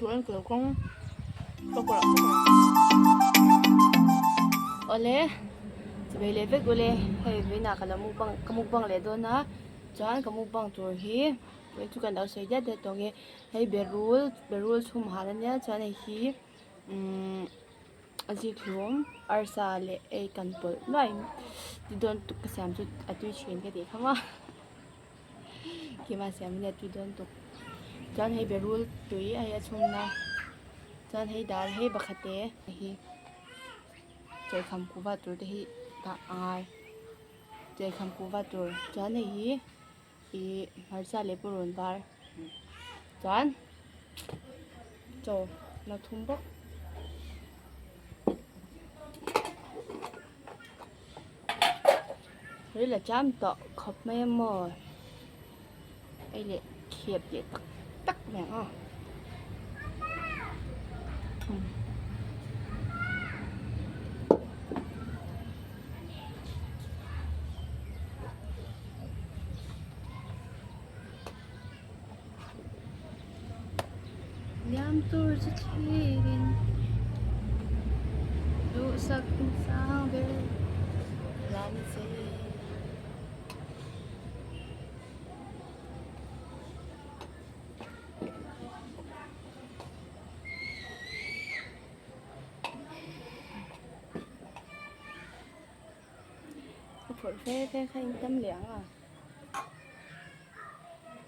Awle chawei leh vek ule hei vawiinah ka lo mukbang ka mukbang leh dawn a chuan ka mukbang tur hi vawiin chu kan lo sawi diat diat tawh ang e hei berul berul chhum han ania chuan hei hi umm a zikhlum arsa leh ei kan pawlh nuai ti dawn tuk ka siam chu a tui thin ka tih kha maw. Keimah siam in a tui dawn tuk chuan hei berul tui a hei a chhungna chuan hei dal hei pakhat te hi chawlhkham kuhva tur te hi dah a ngai chawlhkham kuhva tur chuan hei hi ih hmarcha leh purun var chuan chaw la thum bawk. Ril a cham tawh khawp mai a maw ei leh khep leh tak tak mai ang aw. Liam tur chu thlirin duhsak sang ber lan che. Ka phawrh fe fe kha in tam leh ang a.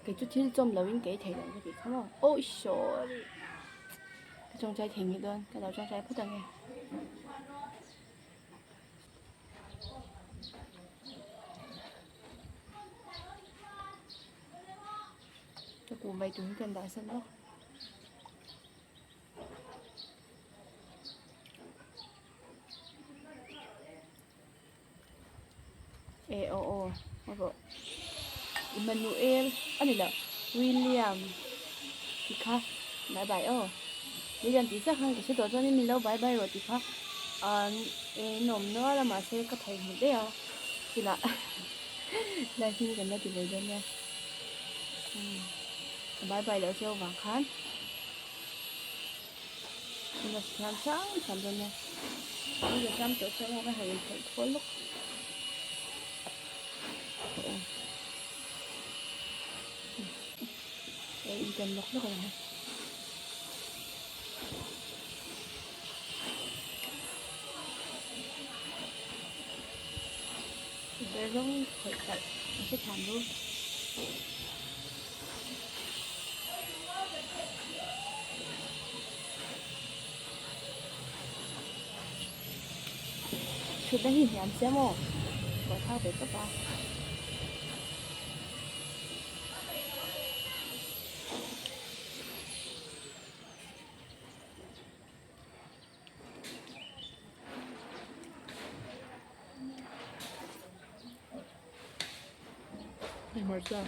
Kei chu thil chawm lo in ka ei thei lo ka tih kha maw awi sorry ka tawngtai thei ngei dawn ka lo tawngtai phawt ang e. Ka kuh mai tur hi ka dah san lawk. E aw aw a rawh Emmanuel a ni lo William tih kha bye bye aw William tih chiah khan ka hre tawh chuanin min lo bye bye rawh tih kha an inawm nual a mahse ka theihnghilh daih a chutah live hi kan la ti ve dawn nia bye bye loh cheu vang khan. Min la siam hram hram dawn nia. Min la siam tawh chuan ka han inphelh thawl lawk. Hei intem lawk lawk a ni hei. Ber rawng khawih palh a hrethiam lu. Thutna hi hniam sia maw buaithlak ve tawp a. Hei hmarcha.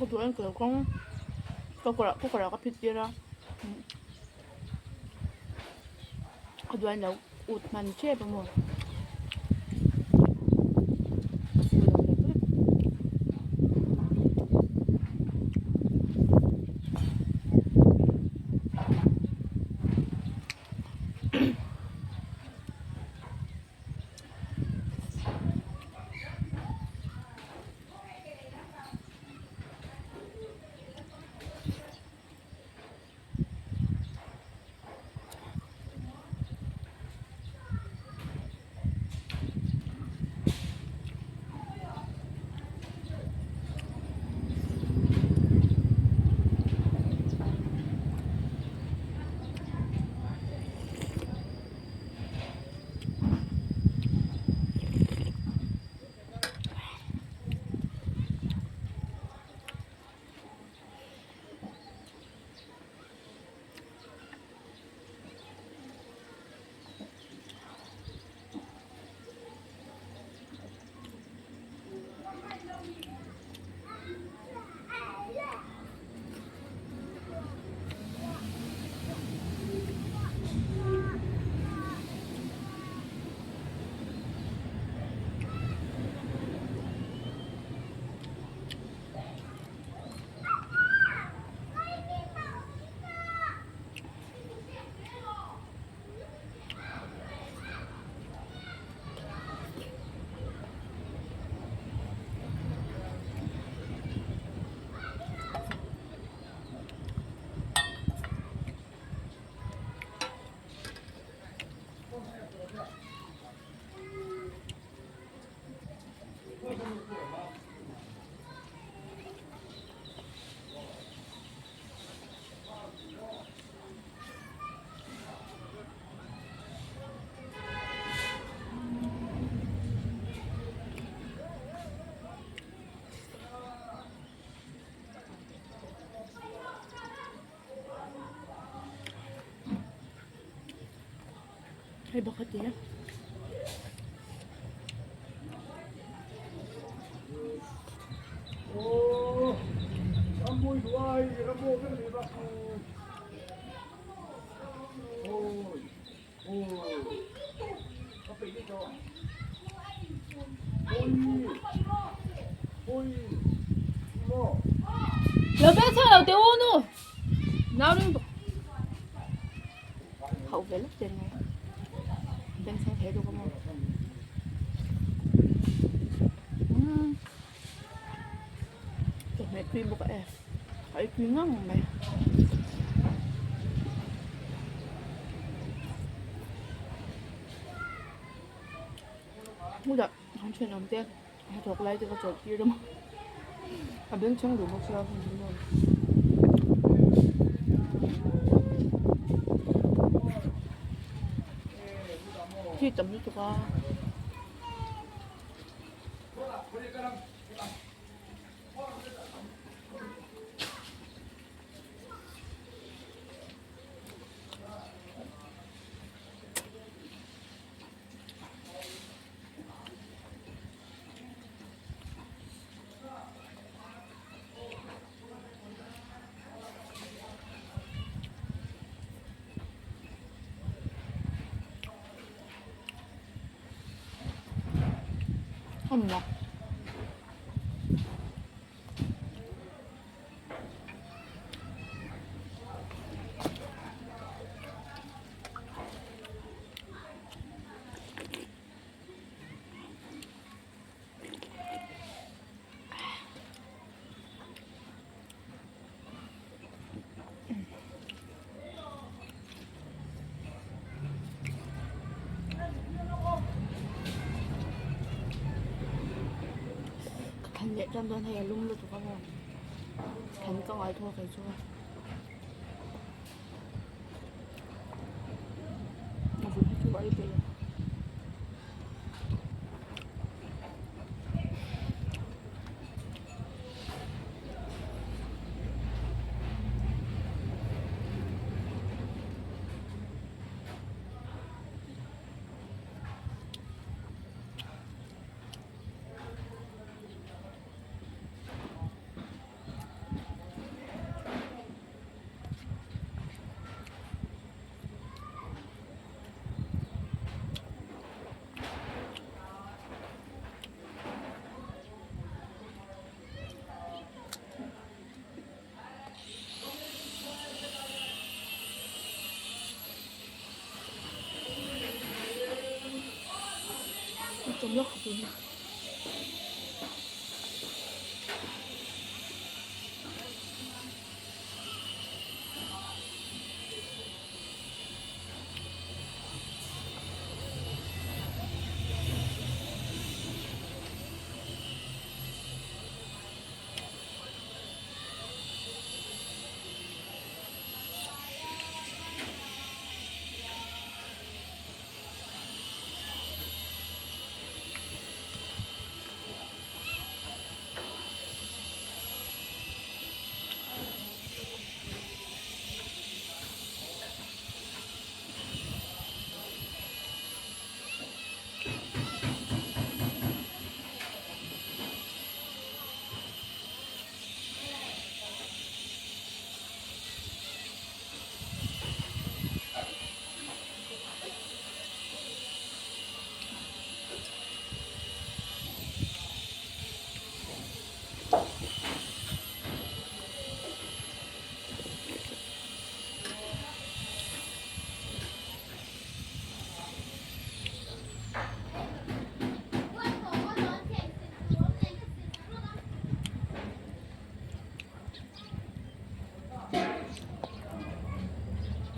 Ka duh em kal kawng ka kawrah ka kawrah ka phit tir a ka duh a lo ut hman tep a maw. Hei bakhat e. Lo beng chhang lo teh u nu. Nau ring bawk. Hauh ve lawk ten ngai. Beng chhang thei lutuk a maw. Umm. Chawhmeh tui bawk a e. A ei tui ngang mai. Hmudah an thenawm te hnathawk lai te ka chawlh tir a maw. A bengchheng duh bawk sia hun hi maw. Thi tam lutuk a. Amma. Ka thlan leh tan dawn hei a lum lutuk a maw thlan ka ngai thawk kei chu a vun hi chu a ei peih lo.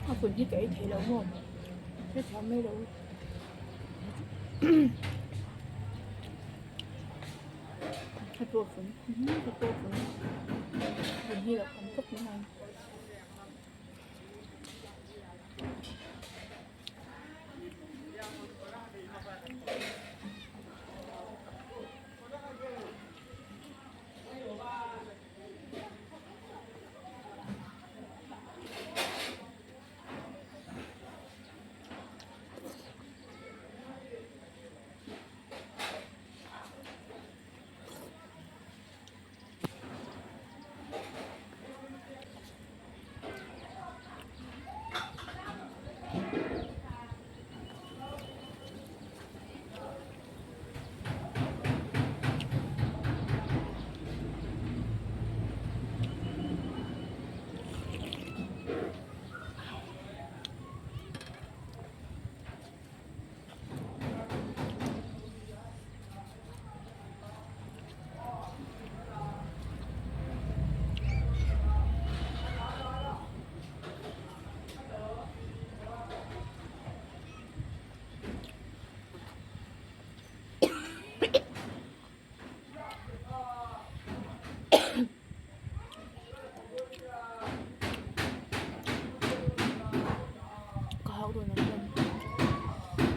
A vun hi ka ei thei lo maw hrethiam mai lo a pawh vun a pawh vun vun hi a awm khawp mai a.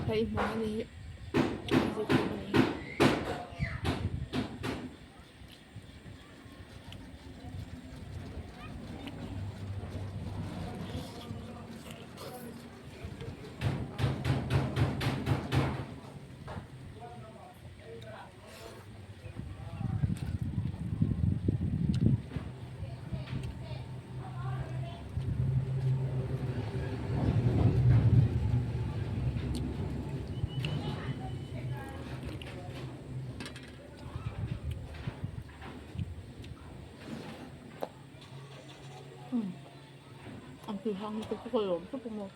Hei hmuh a ni hi zikhlum a ni hi. An tui hang hi chu ka lawm khawp ang aw.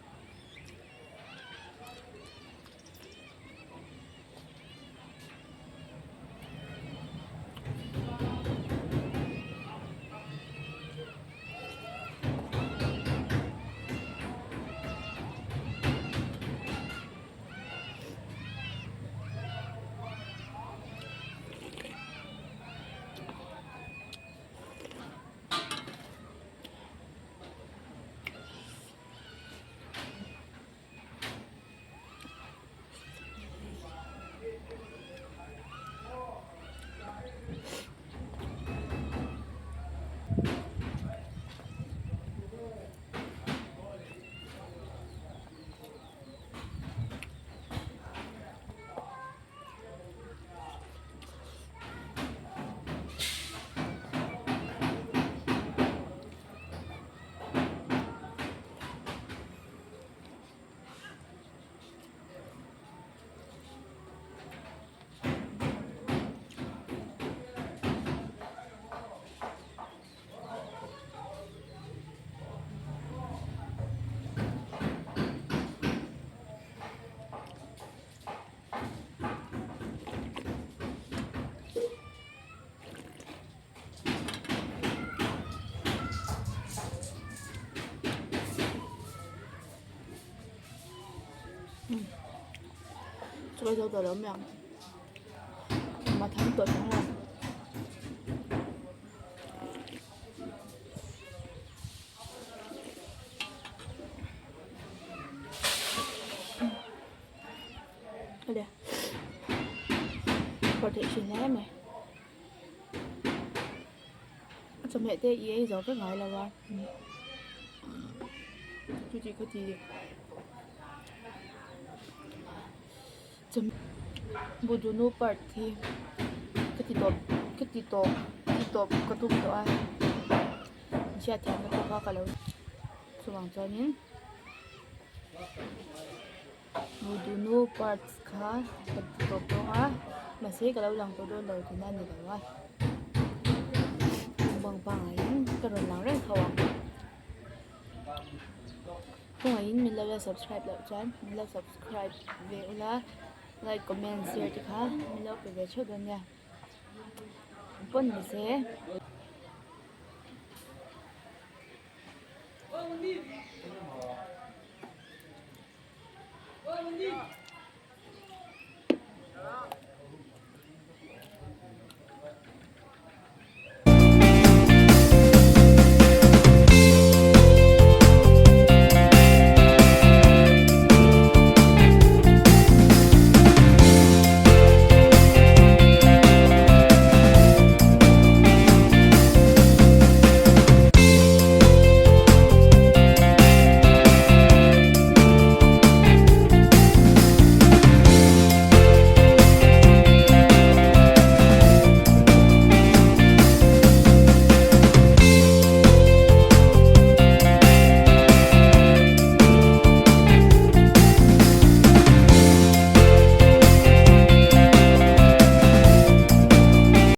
Chawi zo tawh lo mai ang a tham tawh thung a. Awle phawrh theih thin hle mai a chawhmeh te i ei zo vek ngai lo a chuti khati Budunu part hi ka ti tawp ka ti tawp ti tawp ka tum tawh a hriatthiamna pawh kha ka lo chuvang chuanin Budunu parts kha ka ti tawp dawn a mahse ka lo lang tawh dawn lo tihna a ni lo a bang pangaiin ka rawn lang reng tho ang. Khawngaihin min lo la subscribe loh chuan min lo subscribe ve ula like comment share te kha min lo pe ve theuh dawn nia pawn ni se.